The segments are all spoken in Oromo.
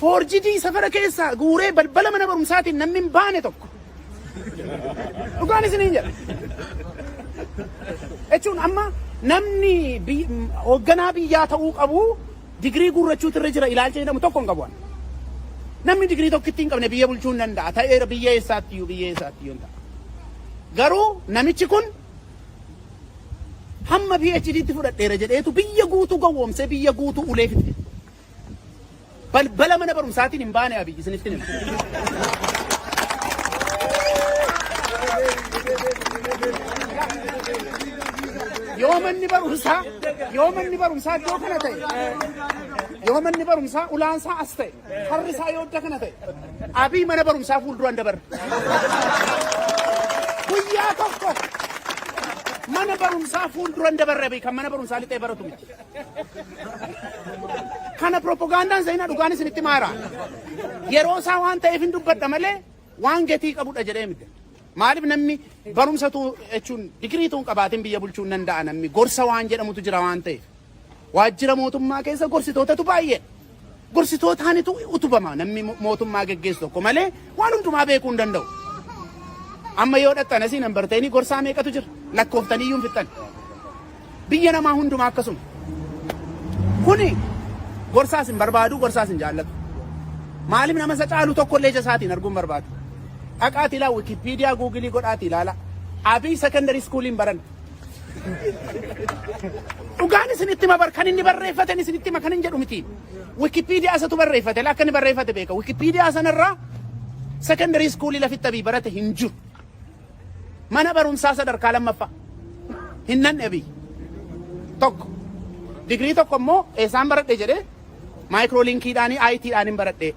Foorjidii safara keessaa guuree balbala mana barumsaatiin namni hin baane tokko. Dhugaan isiniin jedha. Jechuun amma namni hoogganaa biyyaa ta'uu qabu digirii guurrachuutu irra jira ilaalcha jedhamu tokko hin qabu. ani. Namni digirii tokkitti hin qabne biyya bulchuu hin danda'a. Ta'eera biyya eessaattiyyuu biyya eessaattiyyuu hin ta'a. Garuu namichi kun hamma PhDtti fudhadheera jedheetu biyya guutuu gowwoomsee biyya guutuu ulee fixe. Balbala mana barumsaatiin hin baane Abiy isinitti hima. Yoo manni barumsaa yoo manni barumsaa iddoo kana ta'e yoo manni barumsaa ulaan isaa as ta'e karri isaa yoo iddoo kana ta'e Abiy mana barumsaa fuulduraan dabarra. Guyyaa tokko mana barumsaa fuulduran dabarre Abiy kan mana barumsaa lixee baratu miti. Kana propagandaan seenaa dhugaan isinitti maara. Yeroo isaa waan ta'eef hin dubbadha malee waan gatii qabudha jedhee miti. Maaliif namni barumsatu jechuun digiriitu hin qabaatin biyya bulchuu hin danda'a namni gorsa waan jedhamutu jira waan ta'eef. Waajjira mootummaa keessa gorsitootatu baay'ee. Gorsitootaanitu utubama namni mootummaa geggeessu tokko malee waan hundumaa beekuu hin danda'u. Amma yoo dhaqxan asii nambarteenii gorsaa meeqatu jira lakkooftanii iyyuu hin fixxan. Biyya namaa hundumaa akkasuma. Kuni gorsaas hin barbaadu, gorsaas hin jaallatu. Maaliif nama isa caalu tokko illee ija isaatiin arguu hin barbaadu. Dhaqaati ilaa Wikipedia Googilii godhaati ilaala. Abiy secondary school hin baran. Dhugaan isinitti hima bar kan inni barreeffate isinitti hima kan hin jedhu miti. Wikipedia isatu barreeffate akka inni barreeffate beeka. Wikipedia sanarraa secondary school lafitti Abiy barate hin jiru. Mana barumsaa sadarkaa lammaffaa hin nanne Abiy. Tokko. Digirii tokko immoo eessaan baradhe jedhee maayikiroolinkiidhaan ITdhaan hin baradhe.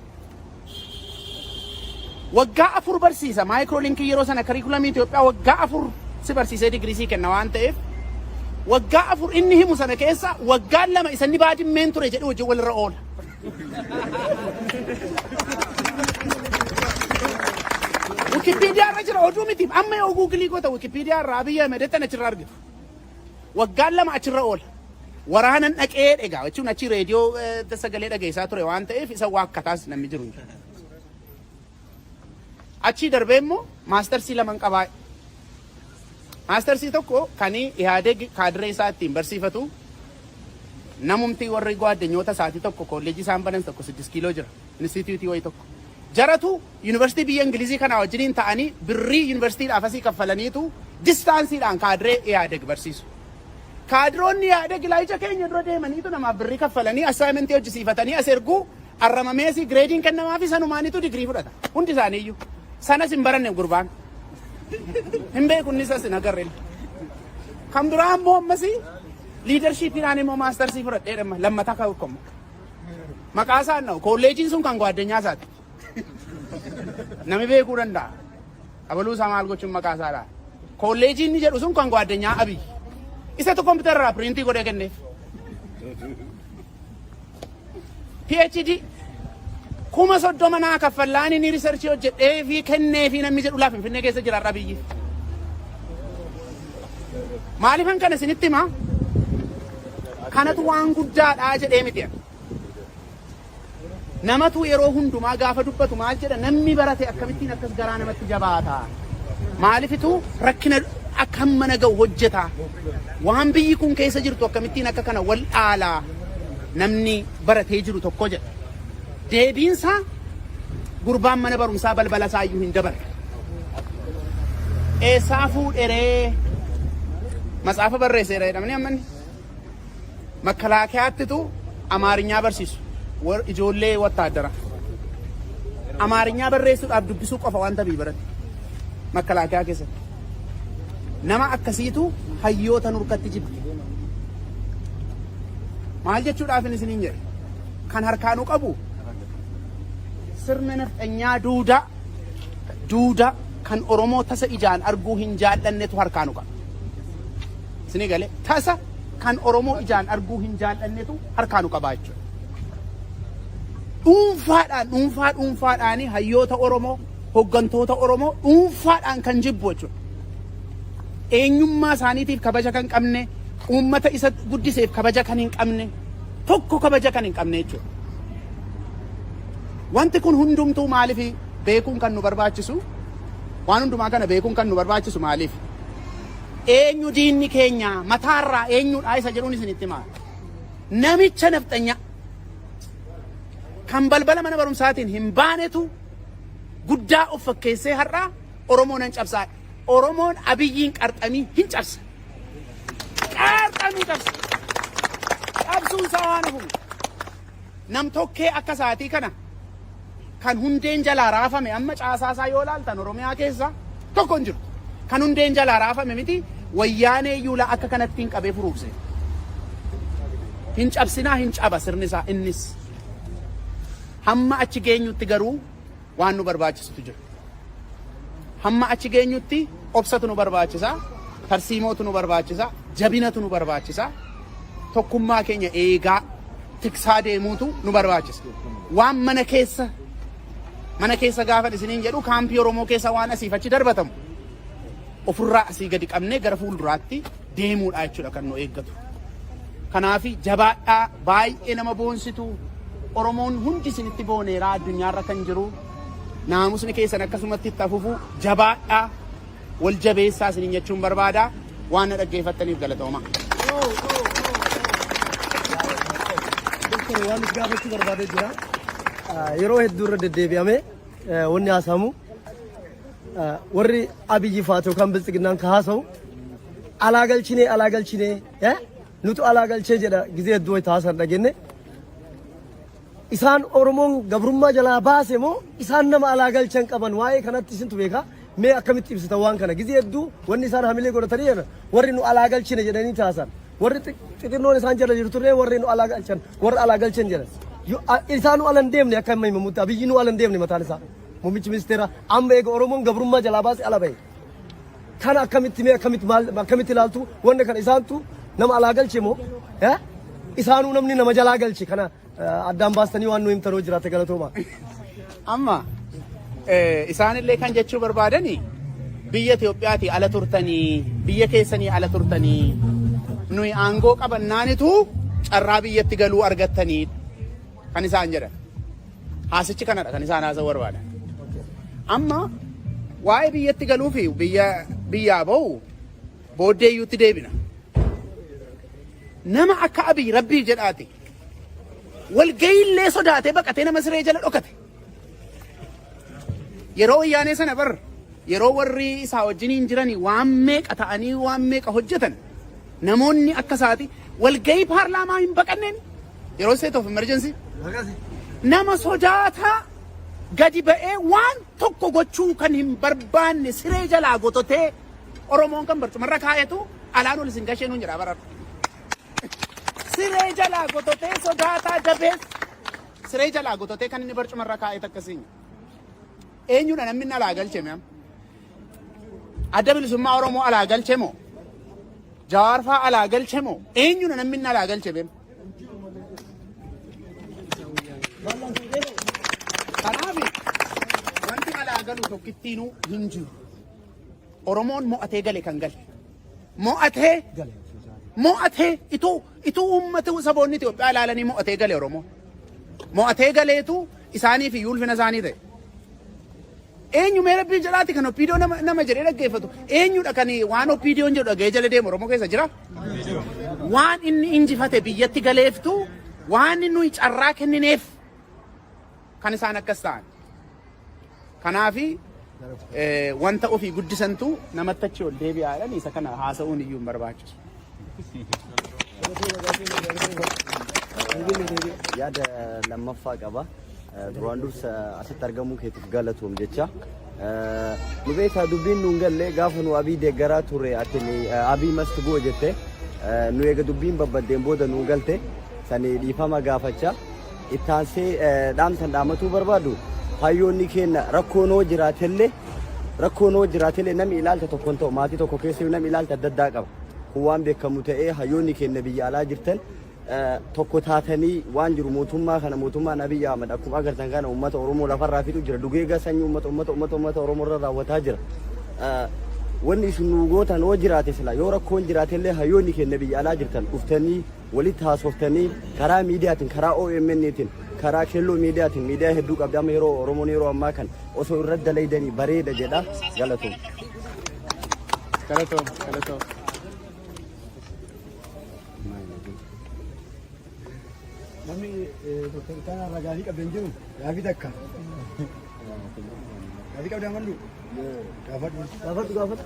Waggaa 4 barsiisa. Maayikiroolinkiin yeroo sana kariikulamii Itoophiyaa waggaa 4 si barsiisee digirii sii kenna waan ta'eef waggaa 4 inni himu sana keessa waggaan 2 isa inni baadimmeen ture jedhu wajjin walirra oola. Wikipedia irra jira oduu miti. Amma yoo Google goota Wikipedia irraa Abiy Ahmed jettan achirra argitu. Waggaan 2 achirra oola. Waraanan dhaqee egaa jechuun achi reediyoo sagalee dhageessaa ture waan ta'eef isa waakkataas namni jiru hin jiru. Achii darbee immoo maastarsii laman qabaa. Maastarsii tokko kan Ihaadeg kaadiree isaa ittiin barsiifatu namumti warri gwaaddanyoota isaatii tokko kolleejii isaan banan tokko 6 kiiloo jira. Inistituutii wayii tokko. Jaratu yuunivarsiitii biyya Ingilizii kanaa wajjiniin ta'anii birrii yuunivarsiitiidhaaf asii kaffalaniitu distaansiidhaan kaadiree Ihaadeg barsiisu. Kaadiroonni Ihaadeg ilaa ija keenya dura deemaniitu namaaf birrii kaffalanii assaayimentii hojjisiifatanii as erguu arramameesii gireediin kennamaafi sanumaanitu digirii fudhata. Hundi isaaniiyyuu. Sanas hin baranne gurbaan. Hin beeku innis as hin agarre. Kan biraa immoo ammas liidarshiipiidhaan immoo maastarsii fudhadhee dhimma lammataa kan tokko immoo. Maqaa isaan na'u kolleejiin sun kan gwaaddanyaa isaati. Nami beekuu danda'a. Abaluu isaa maal gochuun maqaa isaadha. Kolleejiin inni jedhu sun kan gwaaddanyaa Abiy. Isatu kompiitara irraa piriintii godhee kenneef. PhD 30,000 naa kaffallaan inni riisarchii hojjedhee fi kennee fi namni jedhu laa Finfinnee keessa jira har'a biyyi. Maaliifan kana isinitti himaa? Kanatu waan guddaadha jedhee miti. ani. Namatu yeroo hundumaa gaafa dubbatu maal jedha namni barate akkamittiin akkas garaa namatti jabaata. Maalifitu rakkina akka hammana ga'u hojjeta. Waan biyyi kun keessa jirtu akkamittiin akka kana wal dhaalaa namni baratee jiru tokko jedha. Deebiinsaa gurbaan mana barumsaa balbala isaa iyyuu hin dabarre. Eessaa fuudheree matsaafa barreesseera jedhamanii ammanni. Makalaakeyaattitu Amaarinyaa barsiisu ijoollee wattaaddara. Amaarinyaa barreessuudhaaf dubbisuu qofa wanta biyyi barate. Makalaakeyaa keessatti. Nama akkasiitu hayyoota nurkatti jibbe. Maal jechuudhaaf inni isiniin jedhe? Kan harkaanuu qabu sirna nafxanyaa duudaa duudaa kan Oromoo tasa ijaan arguu hin jaallannetu harkaanu qaba. Isinii galee tasa kan Oromoo ijaan arguu hin jaallannetu harkaa nu qabaa jechuudha. Dhuunfaadhaan dhuunfaa dhuunfaadhaan hayyoota Oromoo hoggantoota Oromoo dhuunfaadhaan kan jibbu jechuudha. Eenyummaa isaaniitiif kabaja kan qabne uummata isa guddiseef kabaja kan hin qabne tokko kabaja kan hin qabne jechuudha. Wanti kun hundumtuu maaliif beekuun kan nu barbaachisu? Waan hundumaa kana beekuun kan nu barbaachisu maaliif? Eenyu diinni keenya mataarraa eenyudha isa jedhuun isinitti himaa. Namicha nafxanyaa kan balbala mana barumsaatiin hin baanetu guddaa of fakkeessee har'a Oromoo nan cabsaa. Oromoon Abiyyiin qarxamii hin cabsa. Qarxamii cabsa. Cabsuun isaa waan hafu. Nam tokkee akka isaatii kana kan hundeen jalaa raafame amma caasaa isaa yoo ilaaltan Oromiyaa keessa tokko hin jiru. Kan hundeen jalaa raafame miti wayyaanee iyyuu akka kanatti hin qabee furuufse. Hin cabsinaa, hin caba sirni isaa innis. Hamma achi geenyutti garuu waan nu barbaachisutu jira. Hamma achi geenyutti obsatu nu barbaachisa, tarsiimootu nu barbaachisa, jabinatu nu barbaachisa, tokkummaa keenya eegaa tiksaa deemuutu nu barbaachisa. Waan mana keessa gaafa isiniin jedhu kaampii Oromoo keessa waan asiif achi darbatamu ofirraa asii gadi qabnee gara fuulduraatti deemuudha jechuudha kan nu eeggatu. Kanaaf jabaadhaa, baay'ee nama boonsitu. Oromoon hundi isinitti booneeraa addunyaarra kan jiru. Naamusni keessan akkasumatti itti afufu, jabaadhaa, wal jabeessaa isiniin jechuun barbaada. Waan na dhaggeeffattaniif galatooma. Doktor, waan nuti gaafachuu barbaadee jira. Yeroo hedduu irra deddeebi'amee wanni haasamu warri Abiyyi faatu yookaan Biltsiginnaan ka haasa'u alaa galchinee, alaa galchinee, nutu alaa galchee jedha. Gizee hedduu wayita haasan dhagenne. Isaan Oromoon gabrummaa jalaa baase moo isaan nama alaa galchan qaban? Waa'ee kanatti isintu beeka. Mee akkamitti ibsitan waan kana? Gizee hedduu wanni isaan hamilee godhatanii jedhan warri nu alaa galchine jedhanii taasan. Warri xixinnoon isaan jala jirturree warri nu alaa galchan, warra alaa galchan jedhan. Isaan nu ala hin deemne. Akka amma himamutti Abiyyi nu ala hin deemne, mataan isaa. Muummichi ministeera amma eega Oromoon gabrummaa jalaa baase ala bahe. Kana akkamitti, mee akkamitti, maal akkamitti ilaaltu wanna kana? Isaantu nama alaa galche moo isaanuu namni nama jalaa galche? Kana addaan baastanii waan nu himtan yoo jiraate, galatooma. Amma isaanillee kan jechuu barbaadani biyya Itiyoophiyaatii ala turtanii, biyya keessanii ala turtanii, nuyi aangoo qabannaanitu carraa biyyatti galuu argattanii kan isaan jedhan. Haasichi kanadha kan isaan haasa'uu barbaadan. Amma waa'ee biyyatti galuu fi biyya biyyaa ba'u booddee iyyuutti deebina. Nama akka Abiy, Rabbii jedhaati, walga'iillee sodaatee baqatee nama siree jala dhokate. Yeroo wayyaanee sana bar yeroo warri isaa wajjiniin jiranii waan meeqa ta'anii waan meeqa hojjetan, namoonni akka isaati walga'ii paarlaamaa hin baqanneen yeroo state of emergency. Nama sodaataa gadi ba'ee waan tokko gochuu kan hin barbaanne siree jalaa gototee Oromoon kan barcumarra kaa'etu alaan ol isin gashee nuun jedhaa barar. Siree jalaa gototee sodaataa dabees siree jalaa gototee kan inni barcumarra kaa'e akkasiin. Eenyudha namni inni alaa galche mee? Adda Bilisummaa Oromoo alaa galche moo? Jawaar fa'aa alaa galche moo? Eenyudha namni inni alaa galche mee? Kanaaf wanti alaa galu tokkittiinuu hin jiru. Oromoon mo'atee gale kan gale. Mo'atee mo'atee ituu uummata saboonni Itoophiyaa ilaalanii mo'atee gale Oromoo. Mo'atee galeetu isaaniif iyyuu ulfina isaanii ta'e. Eenyu mee Rabbii jedhaati kan OPDO nama jedhee dhaggeeffatu? Eenyudha kan waan OPDOn jedhu dhaga'ee jala deemu Oromoo keessa jira? Waan inni injifate biyyatti galeeftu, waan nuyi carraa kennineef kan isaan akkas ta'an. Kanaafi wanta ofii guddisantu namatti achi ol deebi'aa jedhan, isa kana haasa'uun iyyuu hin barbaachisu. Yaada lammaffaa qaba. Duraan dursa asitti argamuu keetiif galatoom jecha. Nu beekaa, dubbiin nuun galle. Gaafa nu Abii deeggaraa turre ati "Abii must go" jette. Nu eega dubbiin babbaddeen booda nuun galte sani dhiifama gaafachaa. Ittaansee dhaamsan dhaamatuu barbaadu, hayyoonni keenya rakkoon hoo jiraatellee, rakkoon hoo jiraatellee, namni ilaalcha tokkoon ta'u maatii tokko keessa namni ilaalcha adda addaa qaba. Kun waan beekamu ta'ee, hayyoonni keenya biyya alaa jirtan tokko taatanii waan jiru mootummaa kana, mootummaan Abiy Ahmad akkuma agartan kana uummata Oromoo lafarraa fixu jira. Dugeega sanyii uummata Oromoo irra raawwataa jira. Wanni isin nu gootan hoo jiraate, sila yoo rakkoon jiraatellee, hayyoonni keenya biyya alaa jirtan dhuftanii walitti haasoftanii karaa miidiyaatiin, karaa OMN'tiin Karaa keelloo miidiyaatiin miidiyaa hedduu qabdi amma yeroo Oromoon yeroo ammaa kan osoo irratti dalaydanii bareeda jedha galatoom. Galatoom, galatoom. Namni Dr. Ittaanaa irraa gaafii qabdan jiru gaafii takka. Gaafii qabdaa mallu? Gaafadhu. Gaafadhu gaafadhu.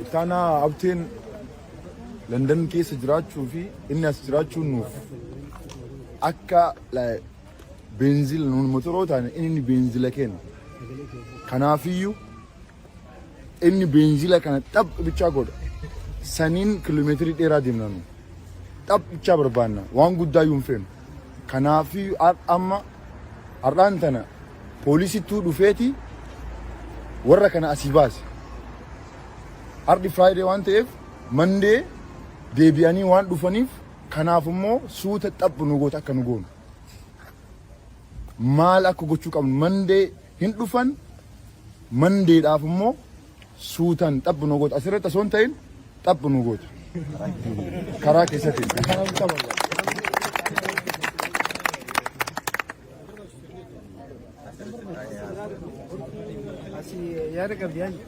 Ittaanaa Abteen London keessa jiraachuu fi inni as jiraachuun nuuf akka beenzila nuun motoroo taane inni beenzila kenna. Kanaafiyyuu inni beenzila kana xaph bichaa godha. Saniin kiiloomeetirii dheeraa deemna nu. Xaph bichaa barbaanna. Waan guddaa iyyuu hin feenu. Kanaafiyyuu amma har'aan tana poolisittuu dhufeeti warra kana asii baase. Har'i Friday waan ta'eef Monday deebi'anii waan dhufaniif kanaaf immoo suuta xaph nu goota akka nu goonu. Maal akka gochuu qabnu Monday hin dhufan Mondaydhaaf immoo suutan xaph nu goota asirratti osoo hin ta'in xaph nu goota. Karaa keessatti. Kanaaf barbaada. Yaada qabdi yaani.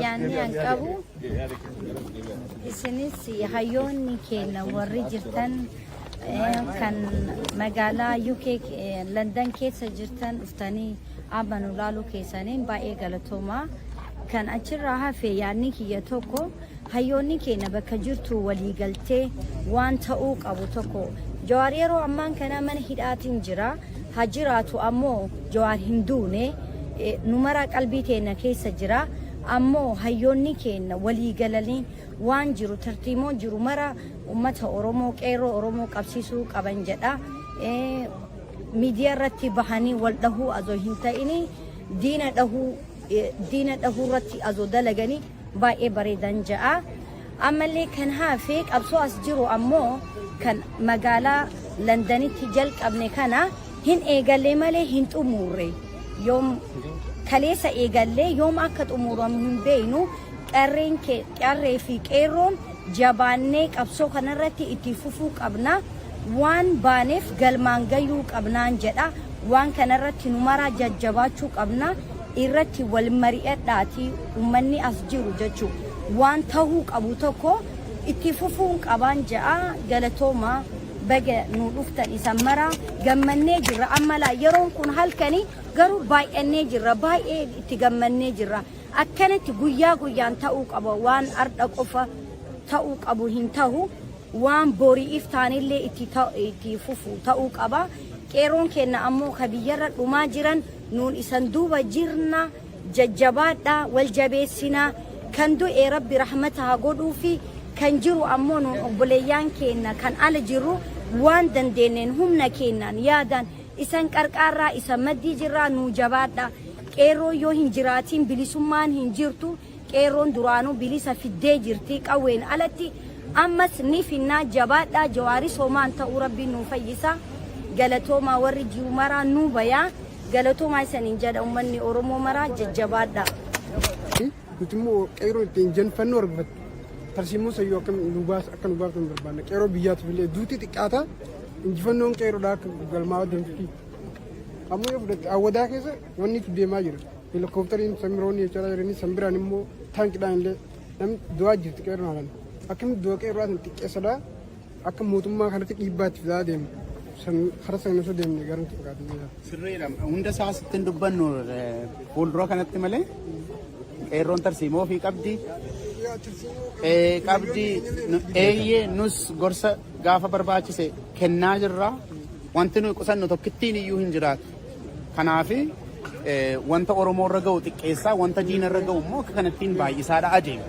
Yaanni an qabu isinis hayyoonni keenya warri jirtan kan magaalaa UK London keessa jirtan dhuftanii amma nu laaluu keessaniin baay'ee galatoomaa. Kan achirraa hafe yaadni kiyya tokko hayyoonni keenya bakka jirtu waliigaltee waan ta'uu qabu tokko Jawaar yeroo ammaan kana mana hidhaatiin jira. Haa jiraatu ammoo Jawaar hin duune nu maraa qalbii teenya keessa jira. Ammoo hayyoonni keenya walii galanii waan jiru tartiimoo jiru mara uummata Oromoo qeerroo Oromoo qabsiisuu qaban jedha. Miidiyaa irratti bahanii wal dhahuu azoo hin ta'ini diina dhahuu irratti azoo dalaganii baay'ee bareedan ja'a. Ammallee kan hafe qabsoo as jiru ammoo kan magaalaa Londanitti jalqabne kana hin eegallee malee hin xumurre. Yoom kaleessa eegallee yoom akka xumuramu hin beeknu qarreen qarree fi qeerroon jabaannee qabsoo kanarratti itti fufuu qabna. Waan baaneef galmaan gayuu qabnaan jedha. Waan kanarratti nu maraa jajjabaachuu qabna. Irratti wal mari'adhaati uummanni as jiru jechuudha. Waan tahuu qabu tokko itti fufuun qabaan ja'a galatooma baga nu dhuftan isan maraa gammannee jirra amma laa yeroon kun halkanii garuu baay'annee jirra baay'ee itti gammannee jirra akkanatti guyyaa guyyaan ta'uu qaba waan ardha qofa ta'uu qabu hin ta'u waan boriif taanillee itti fufu ta'uu qaba qeerroon keenya ammoo ka biyyarra dhumaa jiran nuun isan duuba jirna jajjabaadha wal jabeessinaa kan du'e rabbi rahmata haa godhuu fi kan jiru ammoo nuun obboleeyyaan keenya kan ala jirru waan dandeenyeen humna keenyaan yaadaan isan qarqaarraa isa maddii jirraa nuu jabaadha qeerroon yoo hin jiraatiin bilisummaan hin jirtu qeerroon duraanuu bilisa fiddee jirti qawween alatti ammas ni finnaa jabaadha jawaaris homaan ta'uu rabbiin nuu fayyisa galatoomaa warri jiru maraa nuu bayaa galatoomaa isaniin jedha uummanni oromoo maraa jajjabaadha. Nuti immoo qeerroo ittiin injifannoo argattu tarsiimoo sayyoo akka nu baas akka nu baaftan barbaanna qeerroo biyyaatiif illee duuti xiqqaata injifannoon qeerroodhaa akka galmaa deemtutti. Ammoo yoo fudhatte awwadaa keessa wanni itti deemaa jira. Helikooftariin samiroonni jechaa jiranii sambiraan immoo taankiidhaan illee namni du'aa jirti qeerroon haalan. Akkamitti du'a qeerroo xiqqeessadhaa akka mootummaa kanatti dhiibbaa itti fidaa deemu. Karaa sana osoo deemne gara nutti fakkaata. Sirriidha. Hunda isaa sitti hin dubbannu fuuldura kanatti malee qeerroon tarsiimoo ofii qabdi. Qabdi eeyyee nus gorsa gaafa barbaachise kennaa jirra. Wanti nuyi qusannu tokkittiin iyyuu hin jiraatu. Kanaafi wanta Oromoo irra ga'u xiqqeessaa wanta diina irra ga'u immoo akka kanattiin baay'isaadha adeema.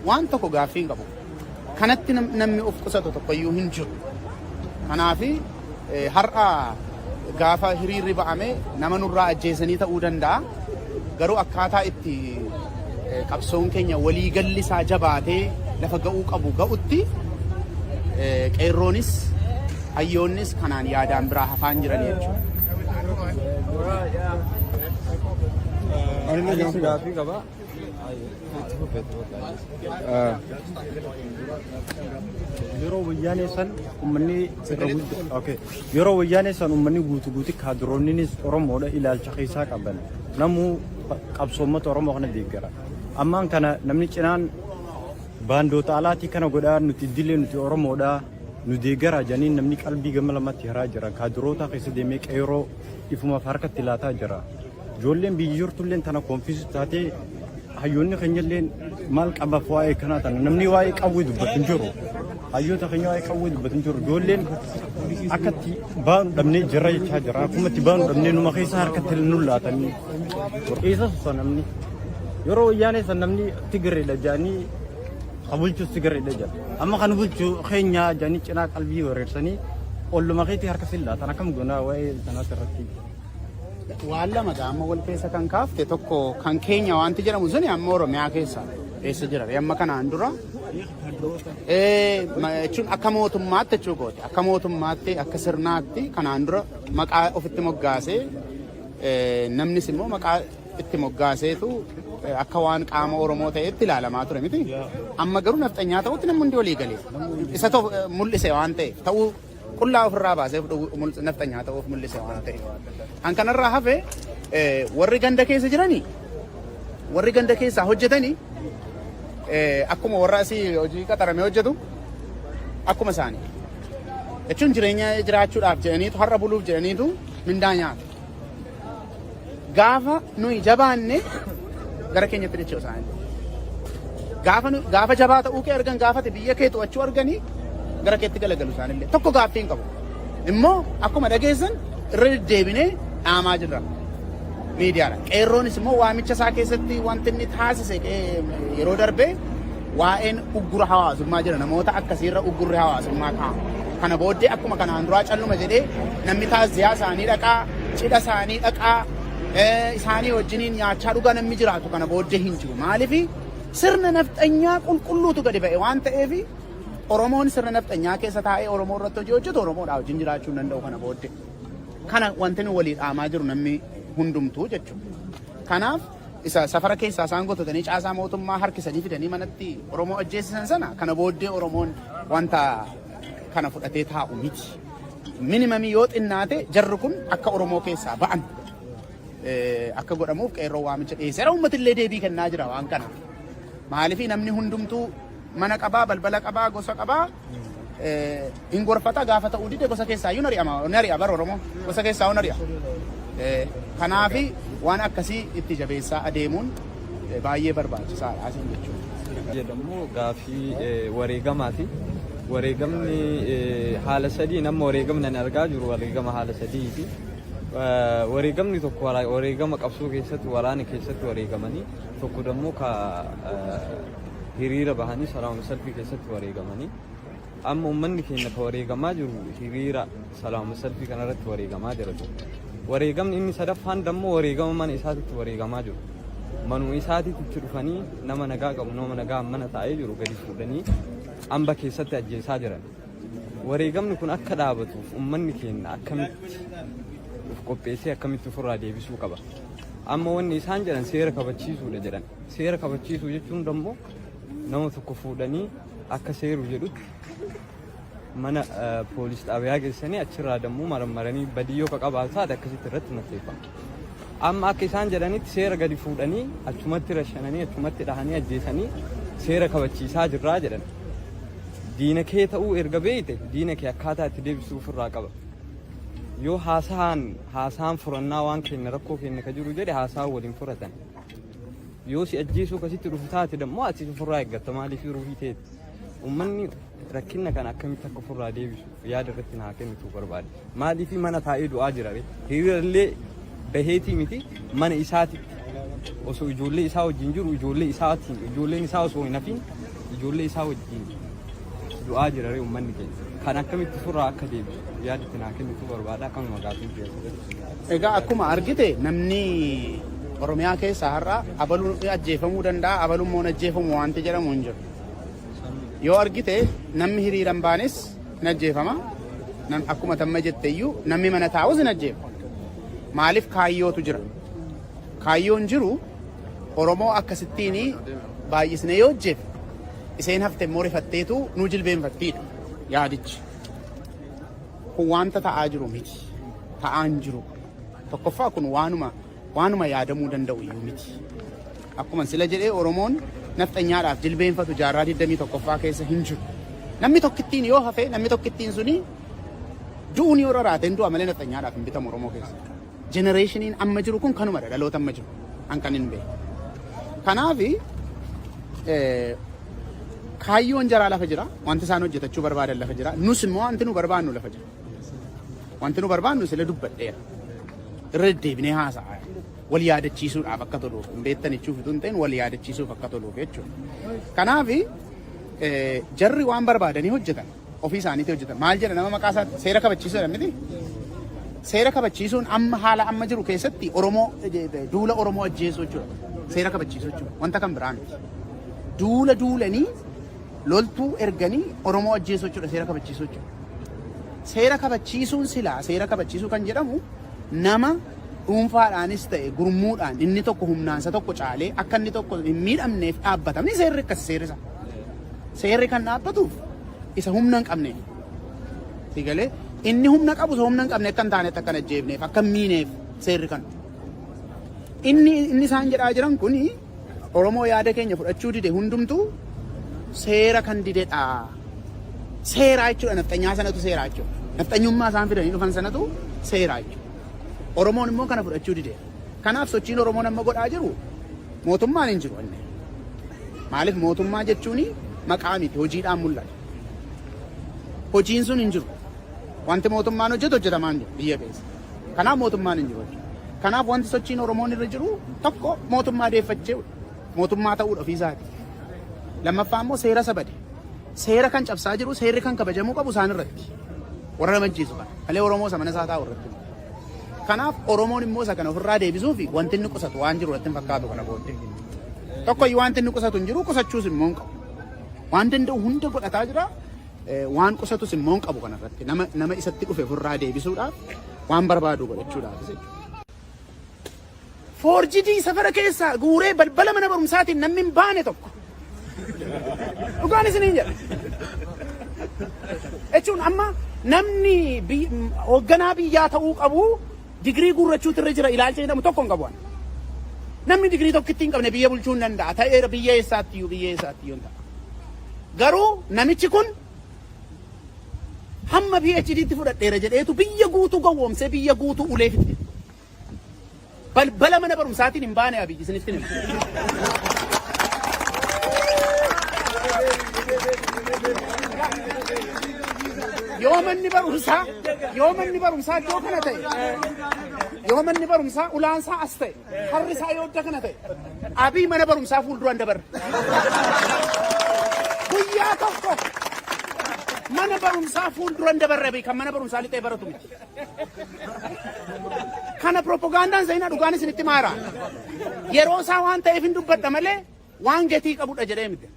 Waan tokko gaaffii hin qabu. Kanatti namni of qusatu tokko iyyuu hin jiru. Kanaafi har'a gaafa hiriirri ba'ame nama nurraa ajjeesanii ta'uu danda'a. Garuu akkaataa itti qabsoon keenya waliigalli isaa jabaatee lafa ga'uu qabu ga'utti qeerroonis hayyoonnis kanaan yaadaan biraa hafaan jiran jechuudha. Ani gaaffii qaba. Itti fufeetu. Yeroo wayyaanee san uummanni irra guddaa, okay. Yeroo wayyaanee san uummanni guutuu guutii kaadiroonninis Oromoodha ilaalcha keessaa qaban. Namuu qabsoo uummata Oromoo kana deeggara. Ammaan kana namni cinaan baandoota alaatii kana godhaa, nuti dilee, nuti Oromoodha, nu deeggaraa jedhanii namni qalbii gama lamatti hiraa jira. Kaadiroota keessa deemee qeeroo ifumaaf harkatti laataa jira. Ijoolleen biyyi jirtulleen tana confuse taatee, hayyoonni keenyallee maal qabaaf waa'ee kanaa tana namni waa'ee qawwee dubbatu hin jiru. Hayyoota keenya waa'ee qawwee dubbatu hin jiru. Ijoolleen akka itti baanu dhabnee jirra jechaa jira. Akkuma itti baanu dhabnee numa keessa harkatti nu laatanii. Eessa sosa namni? Yeroo wayyaanee san namni Tigireedha jedhanii, ka bulchus Tigireedha jedha. Amma kan bulchu keenya jedhanii cinaa qalbii wareersanii olluma keetii harka sin laatan, akkam goonaa waa'ee sanaas irratti? Waan lama amma wal keessa kan kaafte, tokko kan keenya wanti jedhamu suni amma Oromiyaa keessa eessa jira? Amma kanaan dura jechuun akka mootummaatti jechuu goote, akka mootummaatti, akka sirnaatti kanaan dura maqaa ofitti moggaasee, namnis immoo maqaa itti moggaaseetu akka waan qaama Oromoo ta'etti ilaalamaa ture miti. Amma garuu nafxanyaa ta'utti namni hundi walii galee isa mul'ise waan ta'eef, ta'uu qullaa ofirraa baasee nafxanyaa ta'uuf mul'ise waan ta'eef. An kanarraa hafe, warri ganda keessa jiranii, warri ganda keessaa hojjetanii, akkuma warra asii hojii qaxaramee hojjetu akkuma isaanii. Jechuun jireenya jiraachuudhaaf jedhaniitu, har'a buluuf jedhaniitu mindaa nyaatu. Gaafa nuyi jabaanne gara keenyatti dacha'u isaanii. Gaafa jabaa ta'uu kee argan, gaafa biyya kee to'achuu arganii gara keetti galagalu isaanillee. Tokko gaaffii hin qabu. Immoo akkuma dhageessan irra deddeebinee dhaamaa jirra. Miidiyaadha. Qeerroonis immoo waamicha isaa keessatti wanti inni taasise yeroo darbee waa'een uggura hawaasummaa jira. Namoota akkasiirra uggurri hawaasummaa kaa'ama. Kana booddee akkuma kanaan duraa calluma jedhee namni taasisaa isaanii dhaqaa, cidha isaanii dhaqaa, isaanii wajjiniin nyaachaa dhugaa namni jiraatu kana booddee hin jiru. Maaliif? Sirna nafxanyaa qulqulluutu gadi ba'e waan ta'eef, Oromoon sirna nafxanyaa keessa taa'ee Oromoo irratti hojii hojjetu Oromoodhaa wajjin jiraachuu hin danda'u kana booddee. Kana wanti nu walii dhaamaa jiru namni hundumtuu jechuudha. Kanaaf isa safara keessaa isaan gottotanii caasaa mootummaa harkisanii fidanii manatti Oromoo ajjeesisan sana kana booddee Oromoon wanta kana fudhatee taa'u miti. Minimum yoo xinnaate jarri kun akka Oromoo keessaa ba'an akka godhamuuf qeerroo waamicha dhiyeesseera. Uummati illee deebii kennaa jira waan kana. Maaliif? Namni hundumtuu mana qabaa, balbala qabaa, gosa qabaa. Hin gorfata, gaafa ta'uu dide gosa keessaa iyyuu nari'ama. Nari'a bara Oromoo. Gosa keessaa nari'a. Kanaafi waan akkasii itti jabeessaa adeemuun baay'ee barbaachisaadha asiin jechuudha. Jedhamu gaafii wareegamaati. Wareegamni haala sadii nama wareegamni ani argaa jiru wareegama haala sadiiti. Wareegamni tokko wareegama qabsoo keessatti, waraana keessatti wareegamanii, tokko dammoo ka hiriira bahanii salaama salfii keessatti wareegamanii. Amma uummanni keenya ka wareegamaa jiru hiriira salaama salfii kanarratti wareegamaa jira tokko. Wareegamni inni sadaffaan dammoo wareegama mana isaatitti wareegamaa jiru. Manuma isaatitti itti dhufanii nama nagaa qabu, nama nagaa mana taa'ee jiru gadi fuudhanii amba keessatti ajjeesaa jiran. Wareegamni kun akka dhaabatuuf uummanni keenya akkamitti of qopheessee akkamitti ofirraa deebisuu qaba? Amma wanni isaan jedhan seera kabachiisuudha jedhan. Seera kabachiisuu jechuun dammoo nama tokko fuudhanii akka seeru jedhutti mana poolis xaabiyaa geessanii achirraa dammoo marammaranii badii yoo qabaatu taate akkasitti irratti murteeffama. Amma akka isaan jedhanitti seera gadi fuudhanii achumatti rashananii, achumatti dhahanii ajjeesanii seera kabachiisaa jirraa jedhan. Diina kee ta'uu erga beeyte diina kee akkaataa itti deebisuu ofirraa qaba. Yoo haasaan furannaa waan keenya rakkoo keenya ka jiru jedhe haasaan waliin furatan. Yoo si ajjeesuu akkasitti dhufu taate dammoo ati ofirraa eeggatta, maaliif ruuhii teeti. Uummanni rakkina kana akkamitti akka ofirraa deebisu yaada irratti naa kennitu barbaade. Maaliif mana taa'ee du'aa jira ree? Hiriira illee baheetii miti, mana isaatitti osoo ijoollee isaa wajjin jiru, ijoollee isaatiin, ijoolleen isaa osoo hin hafin ijoollee isaa wajjin du'aa jira ree uummanni keenya. Kan akkamitti ofirraa akka deebisu yaada itti naa kennitu barbaada, akkanuma gaaffiin keessatti. Egaa akkuma argite namni Oromiyaa keessaa har'a abaluun ajjeefamuu danda'a, abaluun immoo ajjeefamu wanti jedhamu hin jiru. Yoo argite namni hiriira hin baanes hin ajjeefama. Akkuma tamma jette iyyuu namni mana taa'us hin ajjeefama. Maaliif? Kaayyootu jira. Kaayyoon jiru Oromoo akkasittiin baay'isnee yoo hojjeef isheen hafte immoo rifatteetu nuu jilbeenfattiidha yaadichi. Kun wanta ta'aa jiru miti. Ta'aa hin jiru. Tokkoffaa, kun waanuma yaadamuu danda'u iyyuu miti. Akkuma sila jedhee, Oromoon nafxanyaadhaaf jilbeenfatu jaarraa 21ffaa keessa hin jiru. Namni tokkittiin yoo hafe, namni tokkittiin suni du'uun yoo raraate hin du'a malee nafxanyaadhaaf hin bitamu Oromoo keessa. Generationiin amma jiru kun kanumadha, dhaloota amma jiru. An kan hin beeku. Kanaafi kaayyoon jaraa lafa jira. Wanti isaan hojjetachuu barbaadan lafa jira. Nus immoo wanti nu barbaannu lafa jira. Wanti nu barbaannu sila dubbadheera. Irra deddeebinee haasa'aa. Wal yaadachiisuudhaaf akka toluuf, hin beektan jechuuf utuu hin ta'in, wal yaadachiisuuf akka toluuf jechuudha. Kanaafi jarri waan barbaadanii hojjetan, ofii isaaniitii hojjetan. Maal jedha nama maqaa isaatti? Seera kabachiisuudha miti? Seera kabachiisuun amma haala amma jiru keessatti Oromoo duula Oromoo ajjeesuu jechuudha. Seera kabachiisuu jechuudha. Wanta kan biraa miti. Duula duulanii loltuu erganii Oromoo ajjeesuu jechuudha seera kabachiisuu jechuudha. Seera kabachiisuun silaa seera kabachiisuu kan jedhamu nama dhuunfaadhaanis ta'e gurmuudhaan inni tokko humnaansa tokko caalee akka inni tokko hin miidhamneef dhaabbatamni seerri akkas seerri isaa. Seerri kan dhaabbatuuf isa humna hin qabneef. Si galee? Inni humna qabu isa humna hin qabne akka hin taanetti akka hin ajjeefneef, akka hin miineef seerri kan. Inni isaan jedhaa jiran kuni Oromoo yaada keenya fudhachuu dide hundumtuu seera kan didedha. Seeraa jechuudha, nafxanyaa sanatu seeraa jechuudha. Nafxanyummaa isaan fidanii dhufan sanatu seeraa jechuudha. Oromoon immoo kana fudhachuu dide. Kanaaf sochiin Oromoon amma godhaa jiru, mootummaan hin jiru inni. Maaliif? Mootummaa jechuun maqaa miti, hojiidhaan mul'ata. Hojiin sun hin jiru. Wanti mootummaan hojjetu hojjetamaa hin jiru biyya keessa. Kanaaf mootummaan hin jiru jechuudha. Kanaaf wanti sochiin Oromoon irra jiru, tokko, mootummaa deeffachee mootummaa ta'uudha ofiisaati. Lammaffaa immoo seera sabade. Seera kan cabsaa jiru, seerri kan kabajamuu qabu isaan irratti. Warra nama ajjeesu kana. Malee Oromoo isa mana isaa taa'u irratti. Kanaaf Oromoon immoo isa kana ofirraa deebisuu fi wanti inni qusatu waan jiru irratti hin fakkaatu kana booddee. Tokko iyyuu wanti inni qusatu hin jiru, qusachuus immoo hin qabu. Waan danda'u hunda godhataa jira. Waan qusatus immoo hin qabu kanarratti. Nama isatti dhufe ofirraa deebisuudhaaf waan barbaadu godhachuudhaafis jechuudha. Forged safara keessaa guuree balbala mana barumsaatiin namni hin baane tokko. Dhugaan isiniin jedha. Jechuun amma namni hoogganaa biyyaa ta'uu qabu digirii guurrachuutu irra jira ilaalcha jedhamu tokko hin qabu. Ani. Namni digirii tokkitti hin qabne biyya bulchuu hin danda'a. Ta'eera, biyya eessaatti iyyuu, biyya eessaatti iyyuu hin ta'a. Garuu namichi kun hamma PhD'tti fudhadheera jedheetu biyya guutuu gowwoomsee biyya guutuu ulee fixe. Balbala mana barumsaatiin hin baane Abiyyi, isinitti hima. Yoo manni barumsaa iddoo kana ta'e, yoo manni barumsaa ulaansaa as ta'e, harri isaa yoo idda kana ta'e, Abiy mana barumsaa fuulduraan dabarre. Guyyaa tokko mana barumsaa fuulduraan dabarre. Abiy kan mana barumsaa lixee baratu miti. Kana propagandaan seenaa dhugaan isinitti maara. Yeroo isaa waan ta'eef hin dubbadha malee waan gatii qabudha jedhee miti.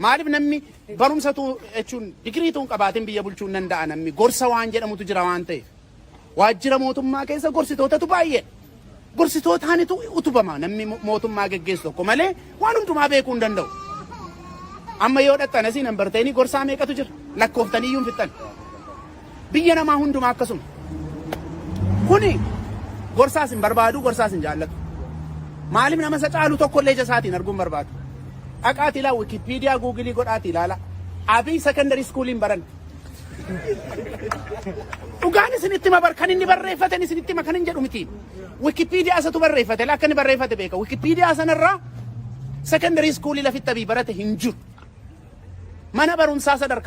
Maaliif? Namni barumsatu jechuun digiriitu hin qabaatin biyya bulchuu hin danda'a, namni gorsa waan jedhamutu jira waan ta'eef. Waajjira mootummaa keessa gorsitootatu baay'ee. Gorsitootaanitu utubama namni mootummaa geggeessu tokko malee waan hundumaa beekuu hin danda'u. Amma yoo dhaqxan asii nan barteenii gorsaa meeqatu jira? Lakkooftanii iyyuu hin fixxan. Biyya namaa hundumaa akkasuma. Kuni gorsaas hin barbaadu, gorsaas hin jaallatu. Maaliif? Nama isa caalu tokko illee ija isaatiin arguu hin barbaadu. Dhaqaati ilaa, Wikipedia, Google godhaati ilaala. Abiy secondary school hin baran. Dhugaan isinitti hima bar, kan inni barreeffate isinitti hima, kan hin jedhu miti. Wikipedia isatu barreeffate, akka inni barreeffate beeka. Wikipedia sanarraa secondary school lafitti Abiy barate hin jiru. Mana barumsaa sadarkaa